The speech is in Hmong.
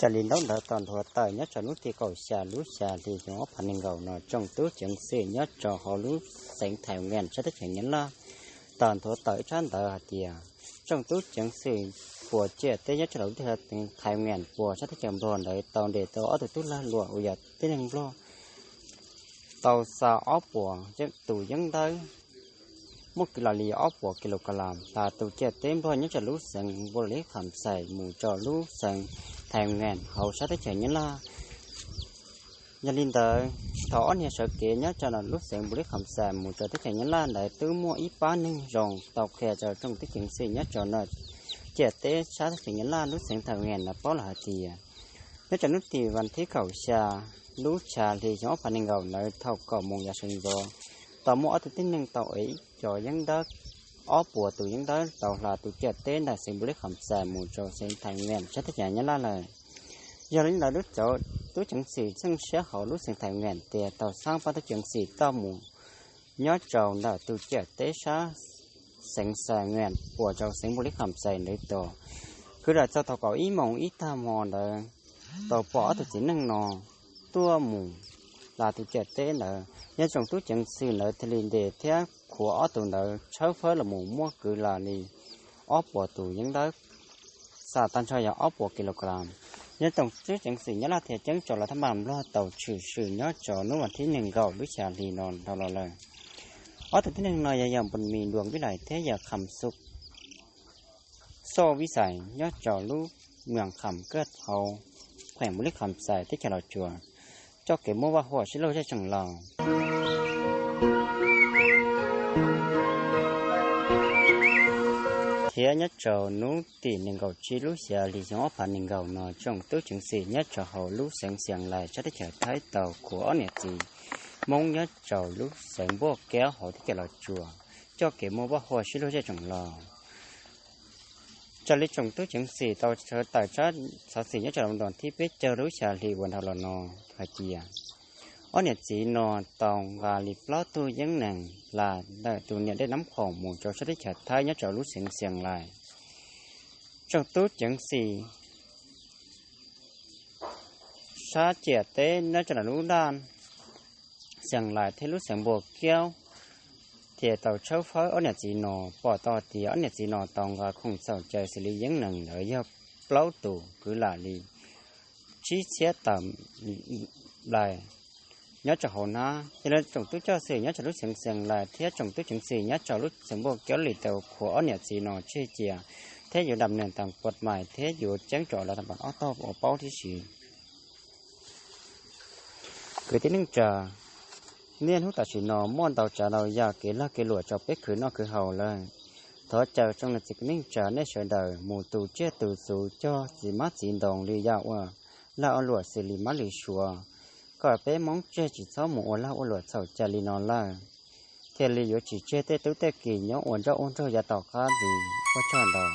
Raws li ntaub ntawv tau nthuav tawm nyob rau hnub tim kaum xya lub xya hli xyoo ob phav nees nkaum no, tsoom tub ceev xwm nyob rau hauv lub xeev Thaiv Nkees sab teb chaws Nyab Laj tau nthuav tawm ib tsab ntawv hais tias tsoom tub ceev xwm puas ciam teb nyob rau lub teb chaws Thaiv Nkees puas sab teb chaws Nplog ntawd tau ntes tau ob tug tub lag luam uas yog tib neeg Nplog tau xa ob puas tus yeeb ntawd muaj kwv lam li ob puas kilogram hla tus ciam teb Nplog nyob rau lub xeev Npaus Lis Kham Xais mus rau lub xeev Thaiv Nkees hauv sab teb chaws Nyab Laj. Yog li ntawd, thaum ob niag sawv kev nyob rau lub xeev Npaus Lis Kham Xais mus rau teb chaws Nyab Laj ntawd twb muaj ib pab neeg zoo tau qhia rau tsoom tub ceev xwm nyob rau ciam teb sab teb chaws Nyab Laj lub xeev Thaiv Nkees ntawd paub lawm hais tias nyob rau hnub tim vas thib kaum xya lub xya hli xyoo ob phav nees nkaum ntawd thaum kaum moos yav sawv ntxov tau muaj ob tug tib neeg tau ev ib co yeeb ntawd, ob puas tus yeeb ntawd tau hla tus ciam teb ntawm xeev Npaus Lis Kham Xais mus rau xeev Thaiv Nkees sab teb chaws Nyab Laj lawm. Yog li ntawd, lub tub ceev xwm txheej siab hauv lub xeev Thaiv Nkees tias tau xab pab tub ceev xwm tau mus nyob rau ntawm tus ciam teb sab xeev Thaiv Nkees puas rau xeev Npaus Lis Kham Xais ntawd tos. Kwv lam txog thaum kaum ib moos ib tag hmo ntawd tau pom ob tug txiv neej no tuaj mus hla tus ciam teb ntawd. Yog tsoom tub ceev xwm ntawd thiaj li ntes thiab khuav ob tug ntawd tshawb fawb los mus muaj kwv lam li ob puas tus yeeb ntawd, xa tag nrho yog ob puas kilogram. Yog tsoom tub ceev xwm Nyab Laj thiaj ceeb tso los thab npas Nplog tau tshwm sim nyob rau hnub vas thib nees nkaum lub xya hli no dhau los lawm. Ob tug tib neeg no yog yog Npus Mis Duas Vib Lais thiab yog Kham Xu Xoj Vib Xais nyob rau lub moos Kham Kaj hauv kheem Npaus Lis Kham Xais teb chaws Los Tsuas, txoj kev muaj vaj huam sib laug zej tseem laus. Thiab nyob rau hnub tim nees nkaum tsib lub xya hli xyoo ob phav nees nkaum no, tsoom tub ceev xwm nyob rau hauv lub xeev Xias Lais sab teb chaws Thaib tau khuav ob niam txiv Hmoob nyob rau lub xeev Npuaj Kaub hauv teb chaws Los Tsuas, txoj kev muaj vaj huam sib laug zej tseem laus. Raws li tsoom tub ceev xwm tau tshaj tawm tsab xov xwm nyob rau lub ntuj thib peb caug lub xya hli uas dhau los no hais tias ob niam txiv no tau nqa li plaub tug yeeb nees hla ntawm tus niam dej Nab Khoom mus rau sab teb chaws Thaib nyob rau lub xeev Xias Lais. Tsoom tub ceev xwm sab ciam teb nyob rau lub daj Xias Lais thiab lub xeev Npuaj Kaub thiaj tau tshawb fawb ob niam txiv no, pom tau tias ob niam txiv no tau nqa khoom txhaum cai xws li yeeb nees ntawd yog plaub tus kwv lam li tsib txhiab tawm nplais nyob rau hauv hnab. Yog li tsoom tub ceev xwm nyob rau lub xeev Xias Lais thiab tsoom tub ceev xwm nyob rau lub xeev Npuaj Kaub li tau khuav ob niam txiv no tseg cia thiab yuav dam nees tam kuam mais thiab yuav ceeb tso los thab npas ob tog ua paub tib si. Kwv tij neej tsa, niaj hnub tam sim no muaj ntau tsav ntau yam kev lag kev luam rau peb khwv noj khwv haus lawm. Thov caw tsoom niam txiv kwv tij neej tsa nej sawv daws mus tu tsiaj tu txhu cog txiv hmab txiv ntoo li yam ua lag ua luam xws li mab li suav, kom peb Hmoob tseg tsis txhob mus ua lag ua luam txhaum cai li no lawm, thiaj li yuav tsis tseg tej tub tej ki nyob ua nroj ua nrog yav tom qab ntxiv. Ua tsaug ntau.